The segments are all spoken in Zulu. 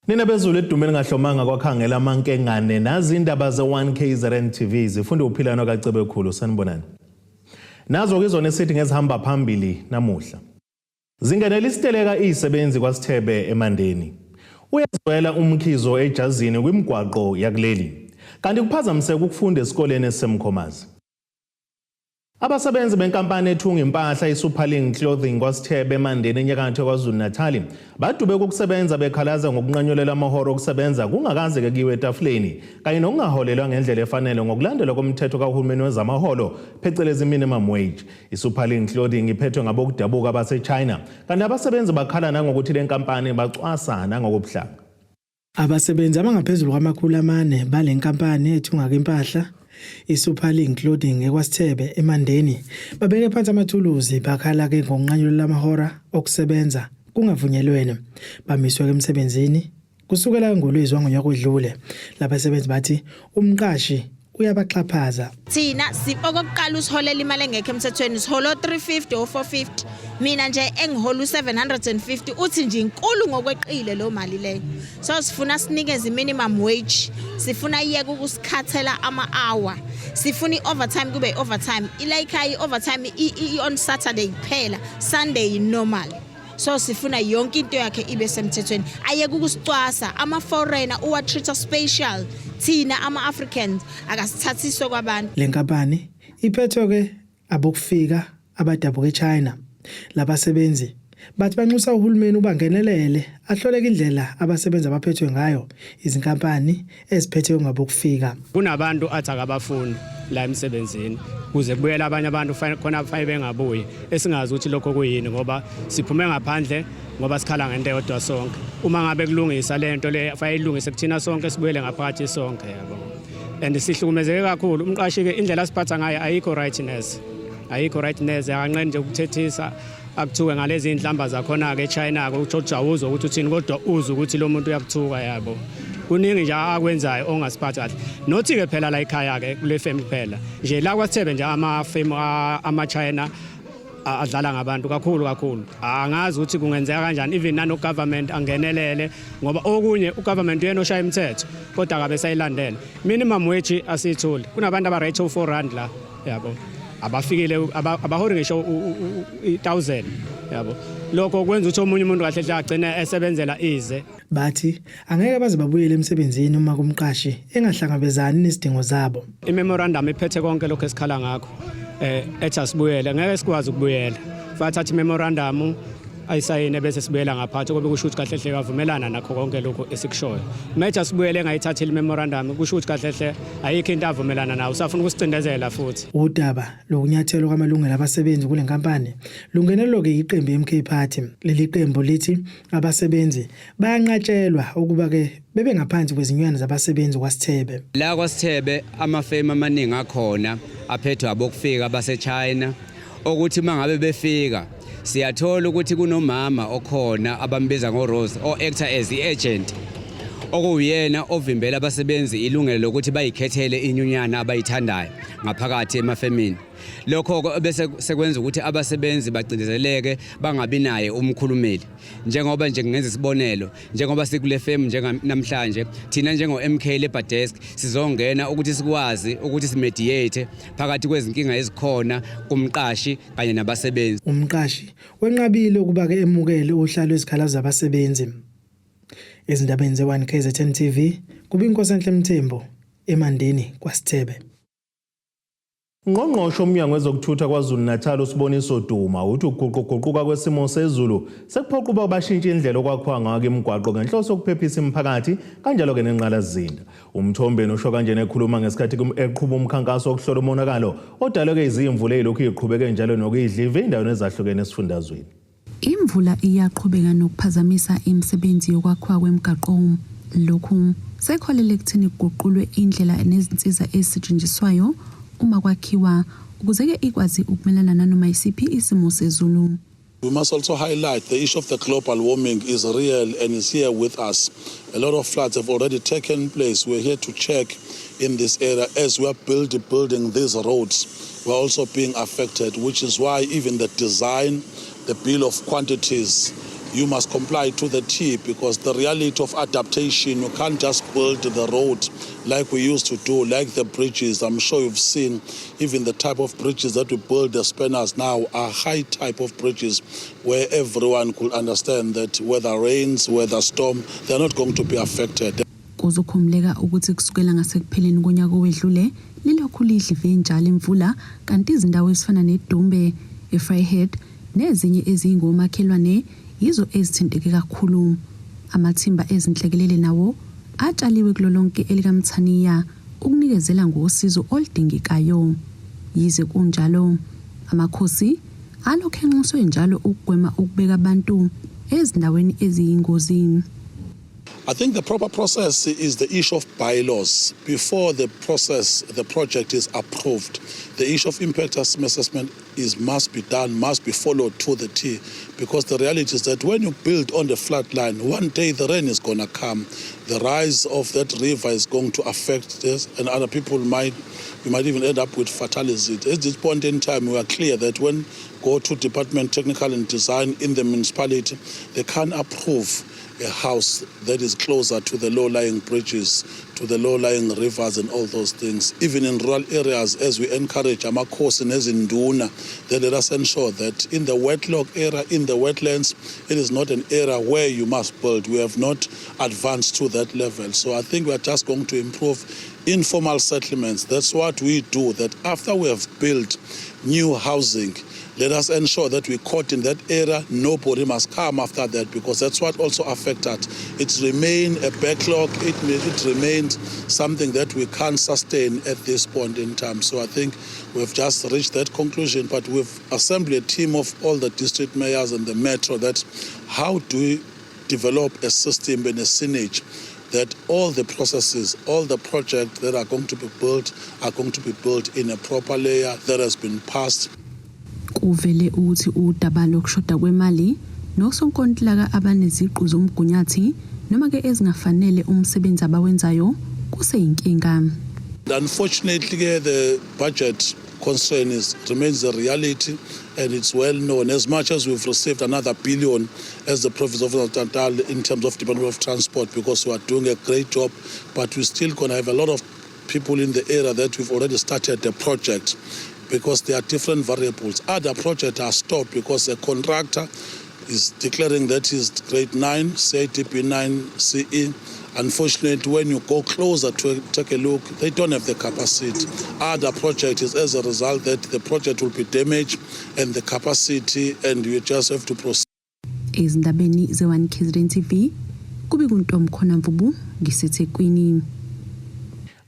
Nina bezulu edumeni ngahlomanga kwakhangela amankengane nazi indaba ze-1 KZN TV zifunda uphilano kaCebekhulu sanibonani. Nazo ke izona esithi ngezihamba phambili namuhla. Zingenela isiteleka izisebenzi kwaSithebe eMandeni. Uyazwela umkhizo ejazini kwimigwaqo yakuleli. Kanti kuphazamiseka ukufunda esikoleni esiseMkhomazi. Abasebenzi benkampani ethunga impahla iSuperlink Clothing kwaSithebe eMandeni enyakatho KwaZulu-Natal badube ukusebenza bekhalaza ngokunqanyulela amahora okusebenza kungakaze ke kuyiwe etafuleni kanye nokungaholelwa ngendlela efanele ngokulandelwa komthetho kahulumeni wezamaholo phecelezi minimum wage. ISuperlink Clothing iphethwe ngabokudabuka baseChina kanti abasebenzi bakhala nangokuthi le nkampani bacwasa nangokobuhlanga. Abasebenzi abangaphezulu kwama-400 bale nkampani ethungaka impahla iSuperlink Clothing eKwaSithebe eMandeni babeke phansi amathuluzi bakhala-ke ngokunqanyulwa amahora okusebenza kungavunyelwene. Bamiswe-ke emsebenzini kusukela ngoLwezi wangonyaka odlule. Labasebenzi bathi umqashi uyabaxhaphaza. Thina si okokuqala usiholela imali engekho emthethweni, siholo 350 or 450. Mina nje engihola u750, uthi nje inkulu ngokweqile lo mali leyo. So sifuna sinikeze minimum wage, sifuna iyeke ukusikhathela ama hour, sifuna i-overtime kube i-overtime ila ekhaya, i-overtime i-on Saturday kuphela, Sunday normal. So sifuna yonke into yakhe ibe semthethweni, ayeke ukusicwasa. Ama-foreigner uwa-treat special, thina ama-Africans akasithathiswe kwabantu. Le nkampani iphethwe-ke abokufika abadabuka eChina. Labasebenzi bathi banxusa uhulumeni ukuba ngenelele ahloleke indlela abasebenzi abaphethwe ngayo izinkampani eziphethwe ngabokufika. Kunabantu athi akabafuni la emsebenzini kuze kubuyele abanye abantu khona kufanele bengabuyi, esingazi ukuthi lokho kuyini, ngoba siphume ngaphandle ngoba sikhala ngento eyodwa sonke. Uma ngabe kulungisa le nto le, fanele ilungise kuthina sonke, sibuyele ngaphakathi sonke, yabo. And sihlukumezeke kakhulu. Umqashi-ke indlela asiphatha ngayo ayikho right neze, ayikho right neze. Akanqeni nje ukuthethisa, akuthuke ngalezi iy'nhlamba zakhona-ke eChina-ke, utsho ukuthi awuzwa ukuthi uthini, kodwa uzwe ukuthi lo muntu uyakuthuka, yabo. Kuningi nje akwenzayo ongasiphathi kahle. Nothi-ke phela la ekhaya-ke kule femu kuphela nje, la kwaSithebe nje amafemu ama-China adlala ngabantu kakhulu kakhulu. Angazi ukuthi kungenzeka kanjani, even nano-government angenelele, ngoba okunye u-government uyena oshaya imithetho kodwa akabe sayilandela. Minimum wage asiyitholi, kunabantu aba-rate u-R4 la, yabo, abafikile abaholi ngisho i-1000, yabo. Lokho kwenza ukuthi omunye umuntu kahle hle agcine esebenzela ize. Bathi angeke baze babuyele emsebenzini uma kumqashi engahlangabezani nezidingo zabo. I-memorandum iphethe konke lokho esikhala ngakho. Ethi asibuyele, ngeke sikwazi ukubuyela. Fathatha i-memorandum ayisayine bese sibuyela ngaphathi, kobe kusho ukuthi kahle hle bavumelana nakho konke lokho esikushoyo. Methi asibuyele engayithathile i-memorandum, kusho ukuthi kahle hle ayikho into avumelana nayo, usafuna ukusicindezela futhi. Udaba lokunyathelwa kwamalungelo abasebenzi kule nkampani lungenelwe-ke iqembu i-MK Party. Leli qembu lithi abasebenzi bayanqatshelwa ukuba-ke bebe ngaphansi kwezinywane zabasebenzi kwaSithebe. La kwaSithebe amafemu amaningi akhona aphethwe abokufika baseChina, okuthi mangabe befika siyathola ukuthi kunomama okhona abambiza ngoRose o-actor as i-agent, okuwuyena ovimbela abasebenzi ilungelo lokuthi bayikhethele inyunyana abayithandayo ngaphakathi emafemini. Lokho bese sekwenza ukuthi abasebenzi bacindezeleke, bangabi naye umkhulumeli. Njengoba nje ngingenza isibonelo, njengoba sikule femu njenganamhlanje, thina njengo-MK Labour Desk sizongena ukuthi sikwazi ukuthi simediate phakathi kwezinkinga ezikhona kumqashi kanye nabasebenzi. Umqashi wenqabile ukuba-ke emukele uhla lwezikhalazo zabasebenzi. Ezindabeni ze-1 KZN TV, kuBinkosenhle Mthembu, eMandeni kwaSithebe. Ngqongqoshe womnyango wezokuthutha KwaZulu-Natal uSiboniso Duma uthi ukuguquguquka kwesimo sezulu sekuphoqa ukuba bashintshe indlela okwakhiwa ngayo imigwaqo ngenhloso yokuphephisa imiphakathi kanjalo-ke nenqalasizinda. Umthombeni usho kanjena ekhuluma ngesikhathi eqhuba umkhankaso wokuhlola umonakalo odaleke izimvula ey'lokhu iqhubeke njalo nokuyidliva ey'ndaweni ezahlukene esifundazweni. Imvula iyaqhubeka nokuphazamisa imisebenzi yokwakhiwa kwemigaqo. Lokhu sekuholele ekutheni kuguqulwe indlela nezinsiza ezisetshenziswayo uma kwakhiwa ukuze-ke ikwazi ukumelana nanoma isiphi isimo sezulu. We must also highlight the issue of the global warming is real and is here with us. A lot of floods have already taken place. We're here to check in this area as we are building these roads. We're also being affected, which is why even the design, the bill of quantities, You must comply to the T because the reality of adaptation, you can't just build the road like we used to do, like the bridges. I'm sure you've seen even the type of bridges that we build, the spanners now are high type of bridges where everyone could understand that whether rains, whether storm, they're not going to be affected. Kuzokhumbuleka ukuthi kusukela ngasekupheleni konyaka owedlule lilokhu lidlive njalo imvula, kanti izindawo ezifana neDumbe, eVryheid nezinye ezingomakhelwane yizo ezithinteke kakhulu. Amathimba ezinhlekelele nawo atshaliwe kulo lonke elikaMthaniya ukunikezela ngosizo oludingekayo. Yize kunjalo, amakhosi alokhu enxuswe njalo ukugwema ukubeka abantu ezindaweni eziyingozi. I think the proper process is the issue of bylaws. Before the process, the project is approved, the issue of impact assessment is must be done, must be followed to the T. Because the reality is that when you build on the flood line, one day the rain is going to come. The rise of that river is going to affect this, and other people might, you might even end up with fatality. At this point in time, we are clear that when go to Department Technical and Design in the municipality, they can't approve a house that is closer to the low-lying bridges, to the low-lying rivers and all those things. Even in rural areas, as we encourage amakhosi nezinduna, that let us ensure that in the wetlock area, in the wetlands, it is not an area where you must build. We have not advanced to that level. So I think we are just going to improve informal settlements. That's what we do, that after we have built new housing, let us ensure that we caught in that area. Nobody must come after that because that's what also affected. It remains a backlog. It remains something that we can't sustain at this point in time. So I think we've just reached that conclusion, but we've assembled a team of all the district mayors and the metro that how do we develop a system and a synergy that all the processes, all the projects that are going to be built are going to be built in a proper layer that has been passed. Kuvele ukuthi udaba lokushoda kwemali nosonkontilaka abaneziqu zomgunyathi noma ke ezingafanele umsebenzi abawenzayo kuseyinkinga. Unfortunately, the budget constraint remains a reality and it's well known. As much as we've received another billion as the province of Natal in terms of Department of Transport because we are doing a great job, but we're still going to have a lot of people in the area that we've already started the project because there are different variables. Other projects are stopped because a contractor is declaring that he's grade 9, CIDB 9 CE. Unfortunately, when you go closer to take a look, they don't have the capacity. Other project is as a result that the project will be damaged and the capacity, and you just have to proceed. Ezindabeni ze-1 KZN TV, kube kuntomkhona Mvubu ngiseThekwini.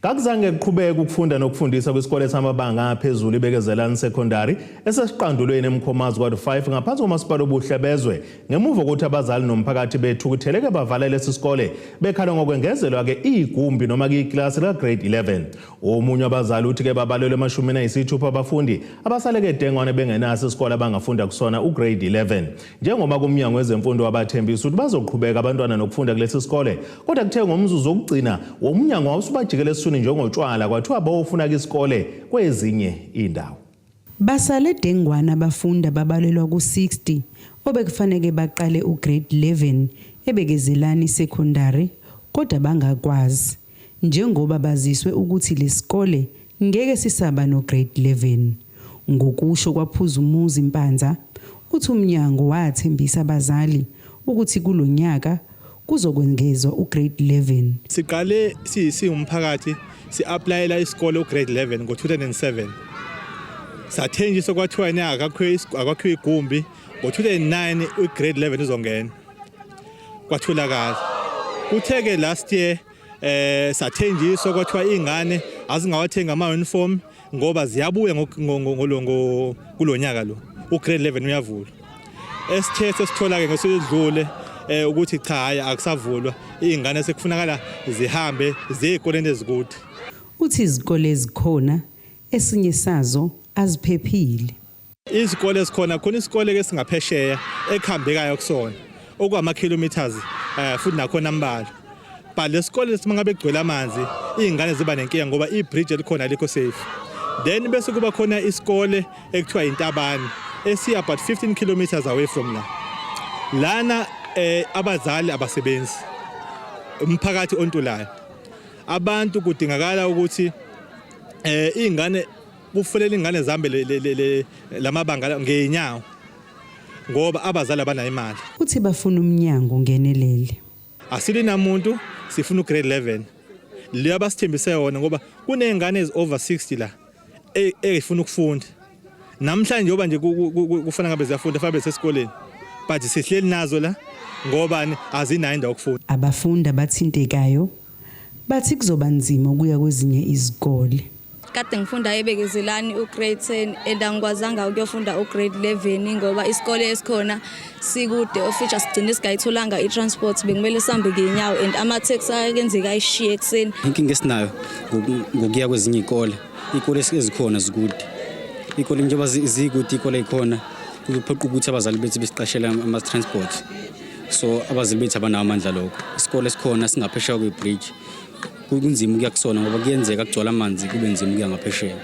Kakuzange kuqhubeke ukufunda nokufundisa kwisikole samabanga aphezulu iBekezelani Secondary esesiqandulweni eMkhomazi kwa 5 ngaphansi komasipala oBuhlebezwe, ngemuva kokuthi abazali nomphakathi bethukutheleke bavala lesi sikole bekhala ngokwengezelwa ke igumbi noma ke iklasi la grade 11. Omunye wabazali uthi ke babalelwe ema-60 abafundi abasaleke dengwane bengenaso isikole abangafunda kusona ugrade 11, njengoba kumnyango wezemfundo wabathembisa ukuthi bazoqhubeka abantwana nokufunda kulesi sikole, kodwa kuthe ngomzuzu wokugcina womnyango wawusubajikele esiswini njengotshwala, kwathiwa bawofuna isikole kwezinye indawo. Basale dengwana abafundi ababalelwa ku-60 obekufanele baqale ugrade 11 eBekezelani Secondary, kodwa bangakwazi njengoba baziswe ukuthi lesikole ngeke sisaba no grade 11. Ngokusho kwaPhuzumuzi Mpanza, uthi umnyango wathembisa abazali ukuthi kulonyaka kuzokwengezwa ugrade 11. Siqale siyumphakathi si-applyela isikole ugrade 11 ngo-2007. Sathenjiswa, kwathiwa ne akwakhiwe igumbi, ngo-2009 ugrade 11 uzongena. Kwatholakala kuthe-ke last year sathenjiswa, kwathiwa iy'ngane azingawathengi ama-uniform ngoba ziyabuya kulo nyaka lo ugrade 11 uyavulwa. Esithe sesithola-ke ngesedlule ukuthi cha, hayi, akusavulwa, iy'ngane sekufunakala zihambe ziye ey'koleni ezikude. Uthi izikole ezikhona, esinye sazo aziphephile. Izikole ezikhona, khona isikole ke singaphesheya ekuhambekayo kusona okwama-kilometers futhi nakhona ambalwa, but lesikole lesingabe kugcwele amanzi, iy'ngane ziba nenkinga ngoba i-bridge elikhona alikho safe. Then bese kuba khona isikole ekuthiwa intabane esiya about 15 kilometers away from la lana. Abazali abasebenzi, umphakathi ontulayo. Abantu kudingakala ukuthi ingane kufanele ingane zihambe lamabanga ngeenyawo ngoba abazali abanayo imali. Uthi bafuna umnyango ungenelele. Asili namuntu, sifuna ugrade 11 le abasithembise yona ngoba kunezingane ezi over 60 la ezifuna ukufunda. Namhlanje njengoba nje kufana ngabe ziyafunda, fanele besesikoleni, but sihleli nazo la ngoba azinayo indawo yokufunda. Abafundi abathintekayo bathi kuzoba nzima ukuya kwezinye izikole. Kade ngifunda eBekezelani ugrade 10 and angikwazanga ukuyofunda ugrade 11 ngoba isikole esikhona sikude, ofisha sigcine singayitholanga i-transport, bekumele sihambe ngeenyawo and ama-taxi ayakenzeka ayishiye ekuseni. Inkinga esinayo ngokuya kwezinye iy'kole, iy'kole ezikhona zikude. Iy'kole njengoba zikude, iy'kole ey'khona kuphoqa ukuthi abazali bethu besiqashele ama-transport, so abazali bethu abanawo amandla lokho. Isikole esikhona singaphesheya kwe-bridge, kunzima ukuya kusona ngoba kuyenzeka kugcwala amanzi, kube nzima ukuya ngaphesheya.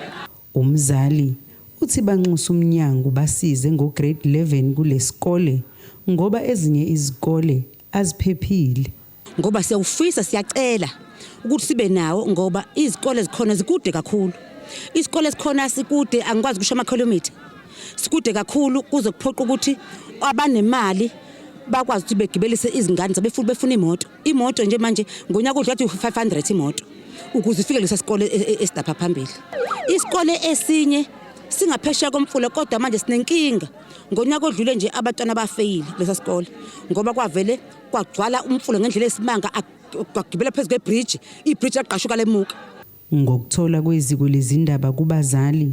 Umzali uthi banxusa umnyango basize ngograde 11 kulesikole ngoba ezinye izikole aziphephile. Ngoba siyawufisa, siyacela ukuthi sibe nawo ngoba izikole zikhona zikude kakhulu. Isikole esikhona sikude, angikwazi kusho amakhilomitha, sikude kakhulu, kuze kuphoqa ukuthi abanemali bakwazi ukuthi begibelise izingane zabo futhi befuna imoto nje manje ngonyaka odlula 500 imoto ukuze ifike lesa sikole esidapha phambili. Isikole esinye singaphesheya komfula, kodwa manje sinenkinga, ngonyaka odlule nje abantwana bafeyile lesa sikole ngoba kwavele kwagcwala umfula ngendlela esimanga, kwagibela phezu kwebridge, ibridge yaqashuka lemuka. Ngokuthola kweziko lezindaba kubazali,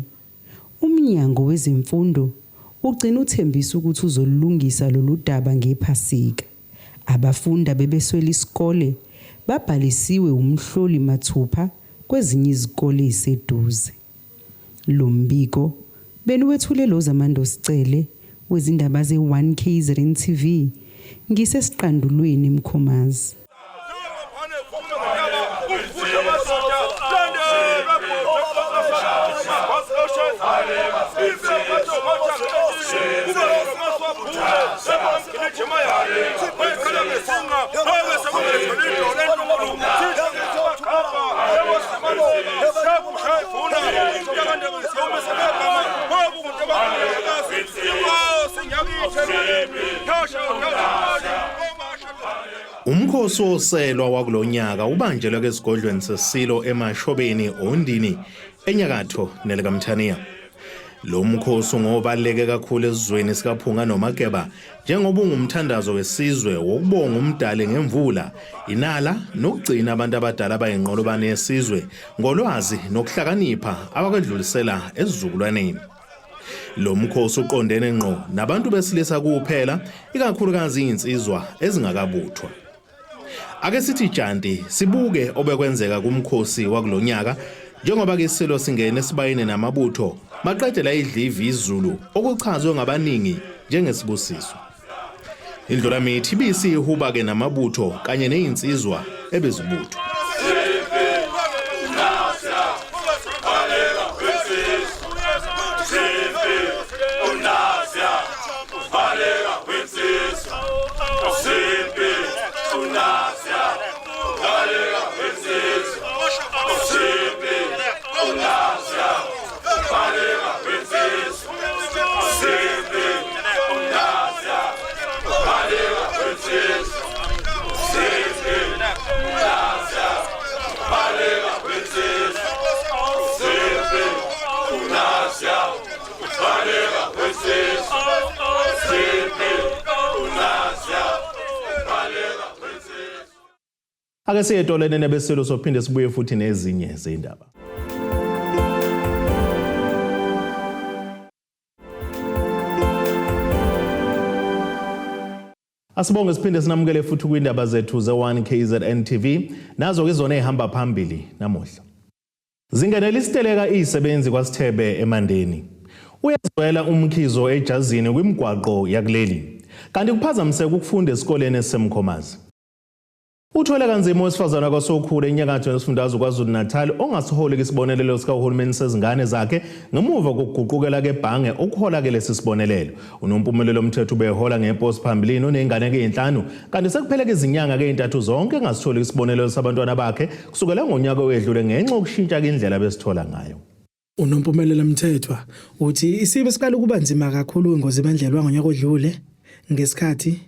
umnyango wezemfundo ugcina uthembisa ukuthi uzolungisa lolu daba ngephasika. Abafundi bebeswele isikole babhalisiwe umhloli mathupha kwezinye izikole eziseduze. Lo mbiko beniwethule lo Zamando Sicele wezindaba ze-1 KZN TV ngisesiqandulweni eMkhomazi. Umkhosi woselwa wakulonyaka ubanjelwe esigodlweni sesilo eMashobeni Ondini enyakatho nelikaMthaniya. Lo mkhosi ngobaluleke kakhulu esizweni sikaPhunga noMageba njengoba ungumthandazo wesizwe wokubonga umdali ngemvula, inala nokugcina abantu abadala abayinqolobane yesizwe ngolwazi nokuhlakanipha abakwedlulisela esizukulwaneni. Lo mkhosi uqondene ngqo nabantu besilisa kuphela, ikakhulukazi izinsizwa ezingakabuthwa. Ake sithi janti sibuke obekwenzeka kumkhosi wakulonyaka njengoba ke isilo singene esibayeni namabutho maqedela idlivi izulu okuchazwe ngabaningi njengesibusiso. Indlulamithi ibisihuba ke namabutho kanye nezinsizwa ebezibuthwa. Ake siye etoleni nebesilo sophinde sibuye futhi nezinye zindaba. Asibonge siphinde sinamukele futhi kwindaba zethu ze-1 KZN TV, nazo ke izona ezihamba phambili namuhla. Zingenela isiteleka izisebenzi kwaSithebe eMandeni. Uyazwela umkhizo ejazini kwimigwaqo yakuleli. Kanti kuphazamiseka ukufunda esikoleni esiseMkhomazi. Uthwele kanzima owesifazane kwaSokhulu enyakatho yesifundazwe KwaZulu-Natal ongasiholi isibonelelo sikahulumeni sezingane zakhe ngemuva kokuguqukela kebhange ukuhola-ke lesi sibonelelo. Unompumelelo Mthetho ubehola ngeposi phambilini uney'ngane key'nhlanu kanti sekupheleke izinyanga key'ntathu zonke engasitholi isibonelelo sabantwana bakhe kusukela ngonyaka owedlule ngenxa yokushintsha indlela besithola ngayo. Unompumelelo Mthethwa uthi isibe siqala ukuba nzima kakhulu ngozibandlela wangonyaka odlule ngesikhathi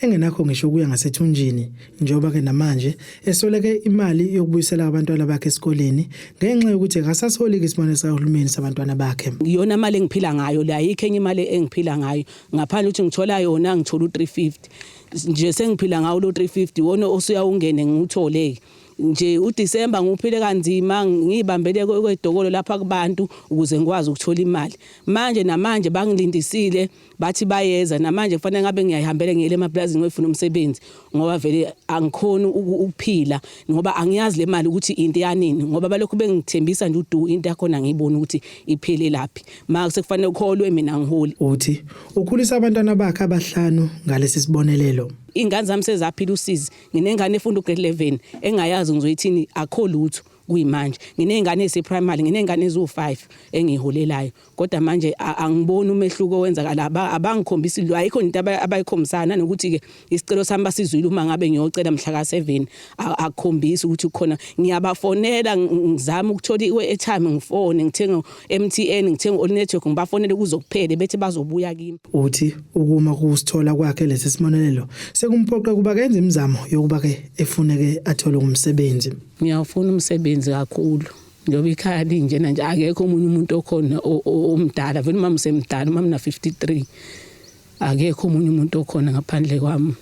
engenakho ngisho ukuya ngasethunjini njengoba ke namanje esoleke imali yokubuyisela abantwana bakhe esikoleni ngenxa yokuthi akasasiholi isibonelelo sikahulumeni sabantwana bakhe. Iyona mali engiphila ngayo le, ayikho enye imali engiphila ngayo ngaphandle ukuthi ngithola yona, ngithola u-350 nje, sengiphila ngawo lo 350 wona osuyawungene ngiwuthole nje uDisemba ngiwuphile kanzima, ngiyibambele kwedokolo lapha kubantu ukuze ngikwazi ukuthola imali. Manje namanje bangilindisile, bathi bayeza. Namanje kufanele ngabe ngiyayihambela ngiyele emaplazini ngiyofuna umsebenzi ngoba vele angikhoni ukuphila ngoba angiyazi le mali ukuthi into yanini, ngoba balokhu bengithembisa nje udu into yakhona ngiyibona ukuthi iphele laphi. Ma sekufanele ukholwe mina ngiholi. Uthi ukhulisa abantwana bakhe abahlanu ngalesi sibonelelo. Ingane zami sezaphila usizi. Nginengane efunda ugrade 11 engayazi ngizoyithini, akho lutho kuyimanje. Nginey'ngane ey'se-primary, nginey'ngane eziwu-5 engiyiholelayo, kodwa manje angiboni umehluko owenzakala. Abangikhombisi lo, ayikho into abayikhombisana nanokuthi-ke isicelo sami basizwile. Uma ngabe ngiyocela mhla ka-7, akukhombisi ukuthi kukhona. Ngiyabafonela, ngizama ukuthola i-airtime, ngifone ngithenge MTN, ngithenge all network, ngibafonele kuzokuphele bethi bazobuya kimi. Uthi ukuma kusithola kwakhe lesi sibonelelo sekumphoqa ukuba kenze imizamo yokuba ke efuneke athole umsebenzi. Ngiyawufuna umsebenzi kakhulu njengoba ikhaya linjena nje, akekho omunye umuntu okhona omdala vele. Umama usemdala, umama na 53, akekho omunye umuntu okhona ngaphandle kwami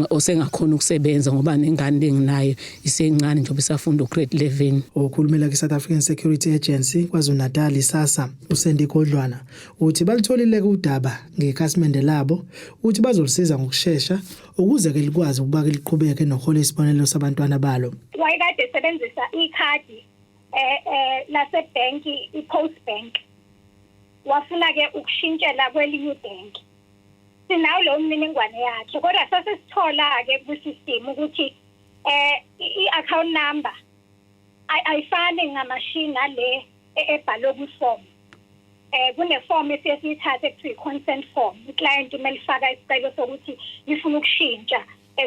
osengakhona ukusebenza ngoba nengane lenginayo isencane njengoba isafunda ugrade 11. Okhulumela kwi-South African Security Agency KwaZulu-Natal, iSASA, uSendi Godlwana, uthi balitholile udaba ngekhasimende labo, uthi bazolisiza ngokushesha ukuze ke likwazi ukuba ke liqhubeke nohola isibonelelo sabantwana balo. Wayekade esebenzisa ikhadi lasebhenki i-Post Bank, wafuna ke ukushintshela kwelinye ibhenki. Sinawo leyo mniningwane yakhe, kodwa sasesithola ke kwi-system ukuthi i-account number ayifani ngamashini nale ebhalwe kwi-form. Kune-form esiye siyithathe ekuthiwa i-consent form, i-client uma lifaka isicelo sokuthi lifuna ukushintsha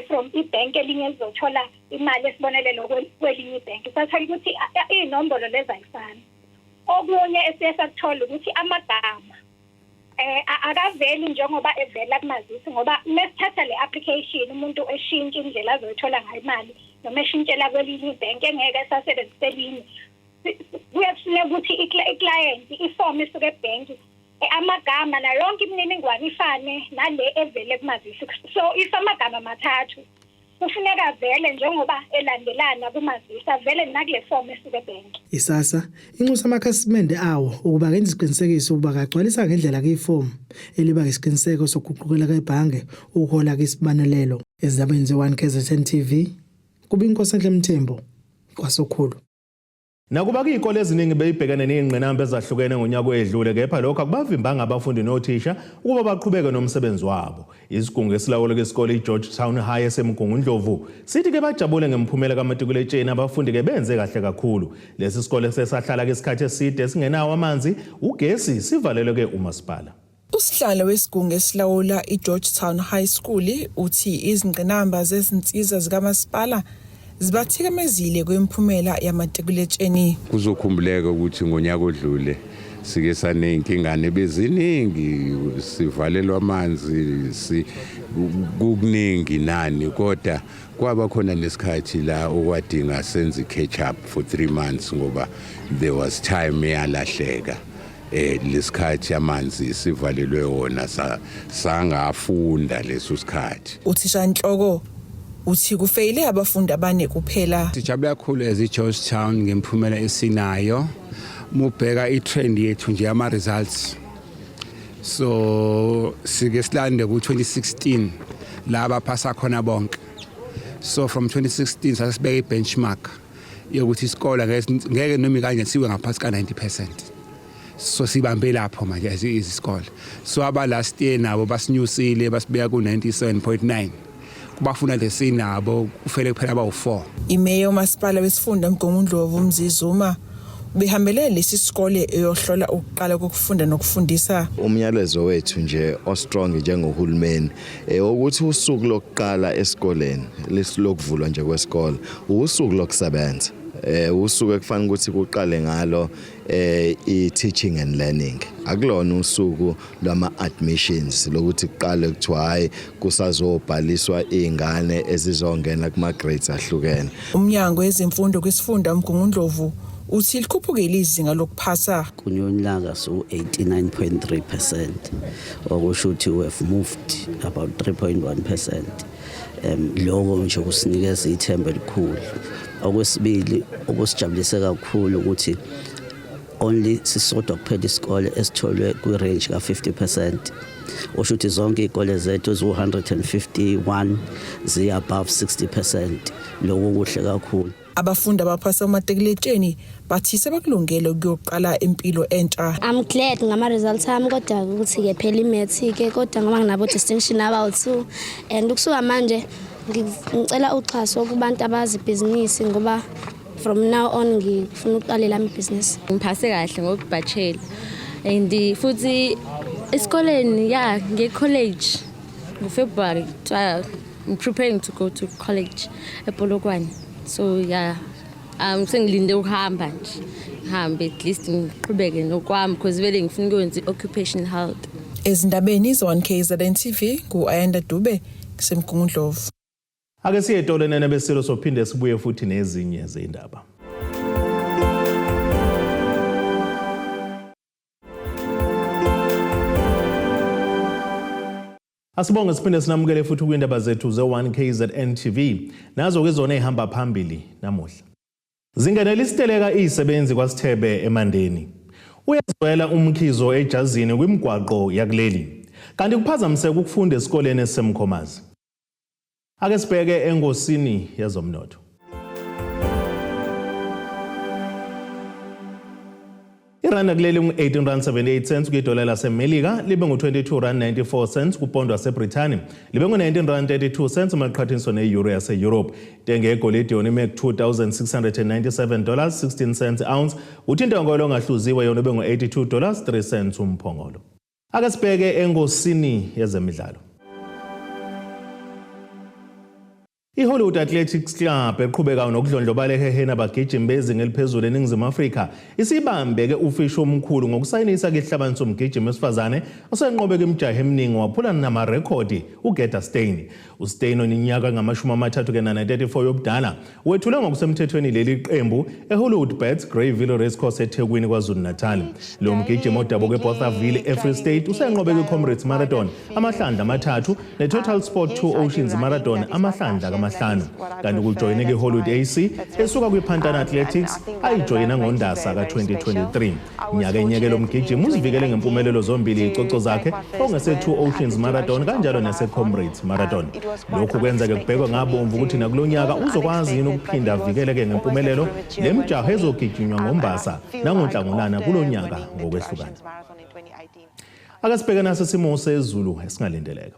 from ibhenki elinye lizothola imali esibonelelo kwelinye ibhenki. Sathola ukuthi iy'nombolo lezi ayifani. Okunye esiye sakuthola ukuthi amagama akaveli njengoba evela kumazisi, ngoba mesithatha le application umuntu eshintsha indlela azoyithola ngayo imali noma eshintshela kwelinye ibhenki engeke esasebenzisa elinye, kuye kufuneka ukuthi i-client iform esuke ebhenki, amagama nayo yonke imininingwane ifane nale evele kumazisi. So if amagama mathathu, kufuneka vele njengoba elandelana kumazisi avele nakule form esuke ebhenki. ISASA inxusa amakhasimende awo ukuba kenze isiqinisekiso ukuba kagcwalisa ngendlela kuyifomu eliba isiqiniseko sokuguqukela kwebhange ukuhola kwisibonelelo. Ezindabeni ze-1 KZN TV, kuba Inkosenhle Mthembu, kwaSokhulu. Nakuba kuyikole eziningi beyibhekene ney'ngqinamba ezahlukene ngonyaka oyedlule, kepha lokho akubavimbanga abafundi nothisha ukuba baqhubeke nomsebenzi wabo. Isigungu esilawula isikole iGeorgetown High eseMgungundlovu sithi-ke bajabule ngemiphumela kamatikuletsheni, abafundi-ke benze kahle kakhulu. Lesi sikole sesahlala-ke isikhathi eside singenawo amanzi, ugesi, sivalelwe-ke umasipala. Usihlalo wesigungu esilawula iGeorgetown High School uthi izingqinamba zezinsiza zikamasipala zibathikamezile kwemiphumela yamatikuletsheni. Kuzokhumbuleka ukuthi ngonyaka odlule sike saney'nkingane beziningi, sivalelwa amanzi, si kukuningi nani, kodwa kwaba khona nesikhathi la okwadinga senze catch up for 3 months ngoba there was time eyalahleka lesikhathi amanzi sivalelwe wona, sangafunda leso sikhathi. Uthishanhloko uthi kufeyile abafundi abane kuphela. Sijabule kakhulu as iGeorgetown ngemphumela esinayo. Mubheka i-trend yethu nje ama results. So sike silande ku-2016 la baphasa khona bonke. So from 2016 sasibeka i-benchmark yokuthi isikole ngeke noma kanje siwe ngaphansi ka-90%. So sibambe lapho manje as isikole. So aba last year nabo basinyusile, basibeka ku 97.9. Kubafuna lesinabo kufele kuphela abawu4. Imeya umasipala wesifunda uMgungundlovu uMzi Zuma ubehambele lesi sikole eyohlola ukuqala kokufunda nokufundisa. Umyalezo wethu nje ostrong njengohulumeni ukuthi usuku lokuqala esikoleni lesilokuvulwa nje kwesikole usuku lokusebenza, usuku ekufanele ukuthi kuqale ngalo i-teaching and learning. Akulona usuku lwama admissions lokuthi kuqale kuthiwa hayi kusazobhaliswa izingane ezizongena kuma grades ahlukene. Umnyango wezemfundo kwisifunda uMgungundlovu uthi likhuphukile izinga lokuphasa. Kunyonyaka so 89.3%, okusho ukuthi we have moved about 3.1%. Lokho nje kusinikeza ithemba elikhulu. Okwesibili okusijabulise kakhulu ukuthi only sisodwa kuphela isikole esitholwe kwi-range ka-50%, osho ukuthi zonke iy'kole zethu eziwu-151 ziyi-above 60%. Lokho kuhle kakhulu. Abafundi abaphasa umatikuletsheni bathi sebekulungele ukuyoqala impilo entsha. I'm glad ngama results ami, kodwa ukuthi ke phela imaths ke, kodwa ngoba nginabo distinction abawu2 and ukusuka manje ngicela uxhaso kubantu abazi ibhizinisi, ngoba from now on ngifuna ukuqalela ami ibhizinisi. Ngiphase kahle ngokubachelor and futhi esikoleni ya nge-college ngoFebruary. I'm preparing to go to college ePolokwane, so yeah, sengilinde ukuhamba nje, ngihambe at least ngiqhubeke nokwami, because vele ngifuna ukwenza i-occupation health. Ezindabeni ze-1 KZN TV, ngu-Ayanda Dube kuseMgungundlovu. Ake siye etolo nene besilo, sophinde sibuye futhi nezinye zendaba. Asibonge, siphinde sinamukele futhi kwindaba zethu ze-1 KZN TV. Nazo ke zona ezihamba phambili namuhla. Zingenela isiteleka izisebenzi kwaSithebe eMandeni. Uyazwela umkhizo ejazini kwimigwaqo yakuleli. Kanti kuphazamiseka ukufunda esikoleni esisemkhomazi. Ake sibheke engosini yezomnotho. Iranda kuleli ngu-18 rand 78 cents kwidola laseMelika, libe ngu-22 rand 94 cents kupondo waseBrithani, libe ngu-19 rand 32 cents uma liqhathaniswa ne-euro yase-Europe. Intengo yegolide yona ime ku-$2,697 16 cents ounce, kuthi intengo yolongahluziwe yona ibe ngu-$82 3 cents umphongolo. Ake sibheke engosini yezemidlalo. I-Hollywood Athletics Club, eqhubeka nokudlondlobala eheheni abagijimi bezinga eliphezulu eNingizimu Afrika, isibambeke ufishi omkhulu ngokusayinisa isihlabani somgijimi wesifazane osenqobeka imijaho eminingi waphula namarekhodi, uGerda Steyn. USteyn, oneminyaka engama-34 yobudala, wethulwe ngokusemthethweni leli qembu eHollywoodbets Greyville Racecourse eThekwini, KwaZulu-Natal. Lo mgijimi odabuka eBothaville eFree State usenqobe kwi-Comrades Marathon amahlandla amathathu ne-Total Sport Two Oceans Marathon amahlandla kamahlanu. Kanti kujoyine kwi-Hollywood AC esuka kwi-Pantana Athletics ayijoyina ngoNdasa ka-2023. Nyakenye-ke lo mgijimi uzivikele ngempumelelo zombili izicoco zakhe, ongese-Two Oceans Marathon kanjalo nese-Comrades Marathon. Lokhu kwenza-ke kubhekwe ngabomvu ukuthi nakulo nyaka uzokwazi yini ukuphinda avikeleke ngempumelelo le mijaho ezogijinywa ngoMbasa nangoNhlangulana kulo nyaka ngokwehlukana. Ake sibheke naso isimo sezulu esingalindeleka.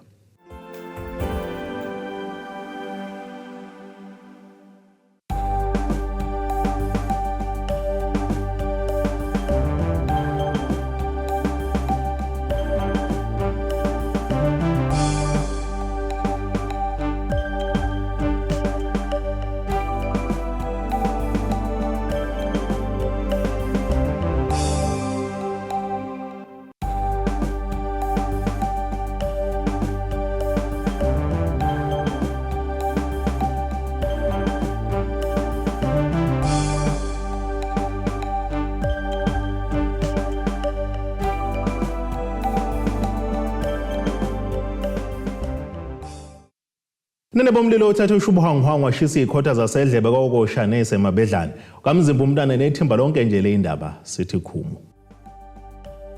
Nene bomlilo uthathe ushubuhwanguhwangu washisa iy'khotha zasedlebe kwakosha nesemabedlane. Kamzimba umntana nethimba lonke nje le indaba sithi khumu.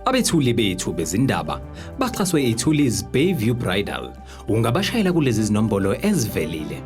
Abethuli bethu bezindaba baxhaswe iThulis Bayview Bridal. Ungabashayela kulezi zinombolo ezivelile.